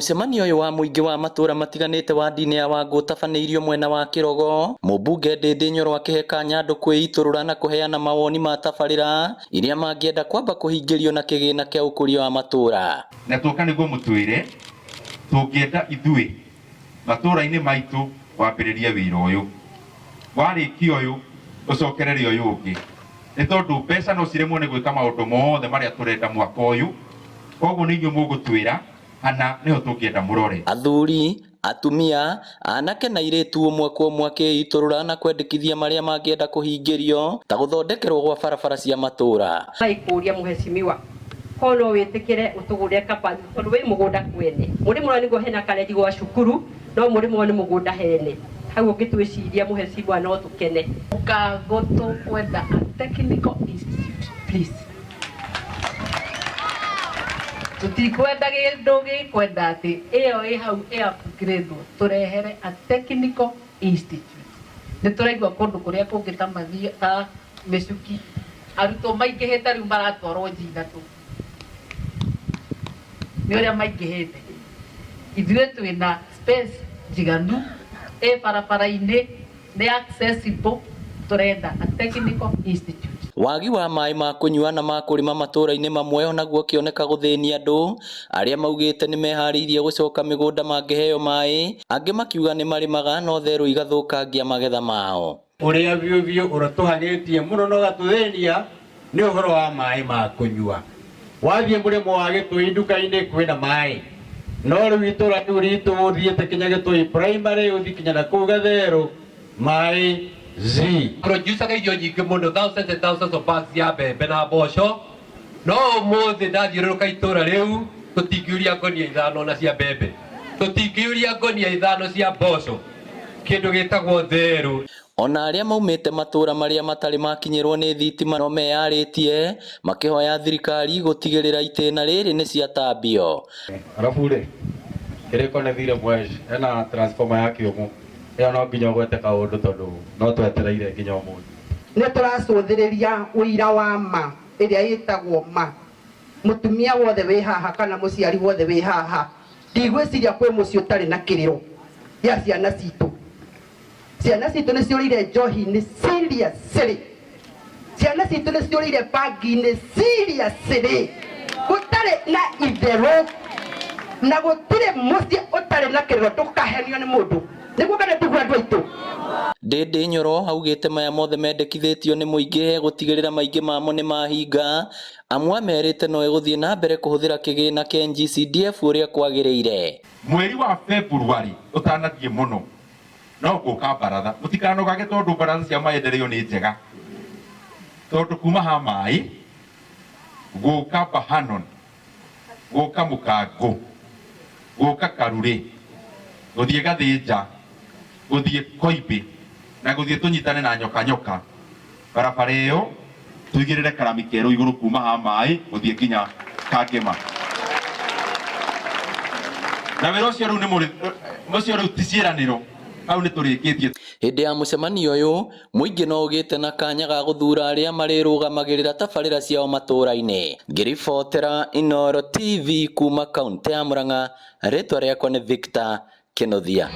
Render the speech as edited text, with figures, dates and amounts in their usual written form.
Mũcemanio ũyũ wa mũingĩ wa matũra matiganĩte wadi-inĩ ya Wangũ ũtabanĩirio mwena wa Kĩrogo. Mũmbunge Ndĩndĩ Nyoro akĩhe kanya andũ kwĩitũrũra na kũheana mawoni ma tabarĩra iria mangĩenda kwamba kũhingĩrio na kĩgĩna kĩa ũkũria wa matũra. Na tuoka nĩguo mũtwĩre tũngĩenda ithuĩ matũra-inĩ maitũ wambĩrĩrie wĩra ũyũ, warĩkia ũyũ ũcokerere ũyũ ũngĩ, nĩ tondũ mbeca no ciremwo nĩ gwĩka maũndũ mothe marĩa tũrenda mwaka ũyũ. Koguo nĩ inyuĩ mũgũtwĩra hana nĩho tũngĩenda mũrore. Athuri, atumia, anake na airĩtu ũmwe kwa ũmwe akĩitũrũra na kwendekithia marĩa mangĩenda kũhingĩrio ta gũthondekerwo gwa barabara cia matũra. Ikũria mũhecimiwa ko no wĩtĩkĩre ũtũgũrĩre kabari tondũ wĩ mũgũnda kwene mũrĩmo ũrĩa nĩguo hena kareri gwa cukuru no mũrĩmo ũyũ nĩ mũgũnda hene hau ũngĩtwĩciria mũhecimiwa no tũkene. Mũkango tũkwenda a technical institute please. Tũtikwenda kĩndũ gĩkwenda atĩ ĩyo ĩ hau ĩ upgrade tũrehere a technical institute. Nĩ tũraigua kũndũ kũrĩa kũngĩ ta Mathia ta Mĩcuki arutwo maingĩhĩte rĩu maratwarwo G3 nĩ ũrĩa maingĩhĩte. Ithuĩ twĩna space njiganu ĩ barabara-inĩ nĩ accessible tũrenda a technical institute. Wagi wa maĩ ma kũnyua na ma kũrĩma matũra-inĩ mamwe onaguo ũkĩoneka gũthĩnia andũ arĩa maugĩte nĩ meharĩirie gũcoka mĩgũnda mangĩheo maĩ, angĩ makiuga nĩ marĩmaga no therũ igathũkangia magetha mao. Ũrĩa biũ biũ ũratũhagĩtie mũno na ũgatũthĩnia nĩ ũhoro wa maĩ ma kũnyua. Wathiĩ mũrĩmo wa Gĩtũi nduka-inĩ kwĩna maĩ, no rĩu itũra rĩu ritũ ũthiĩte kinya Gĩtũi primary ũthiĩ kinya na kũu Gatherũ maĩ zi. Producaga irio nyingĩ mũno, thousands and thousands of bags ya mbembe na mboco, no ũmũthĩ ndathiũrũrũka itũra rĩu tũtingĩũria ngonia 5 na cia mbembe, tũtingĩũria ngonia 5 cia mboco, kĩndũ gĩtagwo therũ. Ona arĩa maumĩte matũra marĩa matarĩ makinyĩrwo nĩ thitima no meyarĩtie makĩhoya thirikari gũtigĩrĩra itĩna rĩrĩ nĩ ciatambio. Arabu rĩ, kĩrĩko nĩ thire mweci, hena transformer ya kĩũmũ, ĩyo no nginya ũgwete kaũndũ tondũ no twetereire nginya ũmũthĩ. Nĩ tũracũthĩrĩria ũira wa ma ĩrĩa ĩtagwo ma. Mũtumia wothe wĩ haha kana mũciari wothe wĩ haha, ndigwĩciria kwĩ mũciĩ ũtarĩ na kĩrĩro gĩa ciana citũ. Ciana citũ nĩ ciũrĩire njohi-inĩ seriously. Ciana citũ nĩ ciũrĩire bangi-inĩ seriously. Gũtarĩ na itherũ na gũtirĩ mũciĩ ũtarĩ na kĩrĩro, ndũkahenio nĩ mũndũ. Nĩguo kana tiguo andũ aitũ? Ndĩndĩ Nyoro augĩte maya mothe mendekithĩtio nĩ mũingĩ gũtigĩrĩra maingĩ mamo nĩ mahinga, amu amerĩte no ĩgũthiĩ na mbere kũhũthĩra kĩgĩna kĩa NGCDF ũrĩa kwagĩrĩire. Mweri wa February ũtanathiĩ mũno no ngũka baratha, mũtikanogage tondũ baratha cia maendeleo nĩ njega, tondũ kuma ha maĩ gũka Bahanon, gũka Mũkangũ, gũka Karurĩ, gũthiĩ Gathĩnja, gũthiĩ Koimbĩ na gũthiĩ tũnyitane na nyoka nyoka, barabara ĩyo tũigĩrĩre karami kerũ igũrũ kuma ha maĩ gũthiĩ nginya Kangema. Na wĩra ũcio rĩu nĩ mũrĩ, ũcio rĩu ti ciĩranĩro, hau nĩ tũrĩkĩtie. Hĩndĩ ya mũcemanio ũyũ, mũingĩ no ũgĩte na kanya ga gũthuura arĩa marĩrũgamagĩrĩra tabarĩra ciao matũra-inĩ. Ngĩribotera Inooro TV kuma kaunti ya Murang'a, rĩtwa rĩakwa nĩ Victor Kĩnuthia.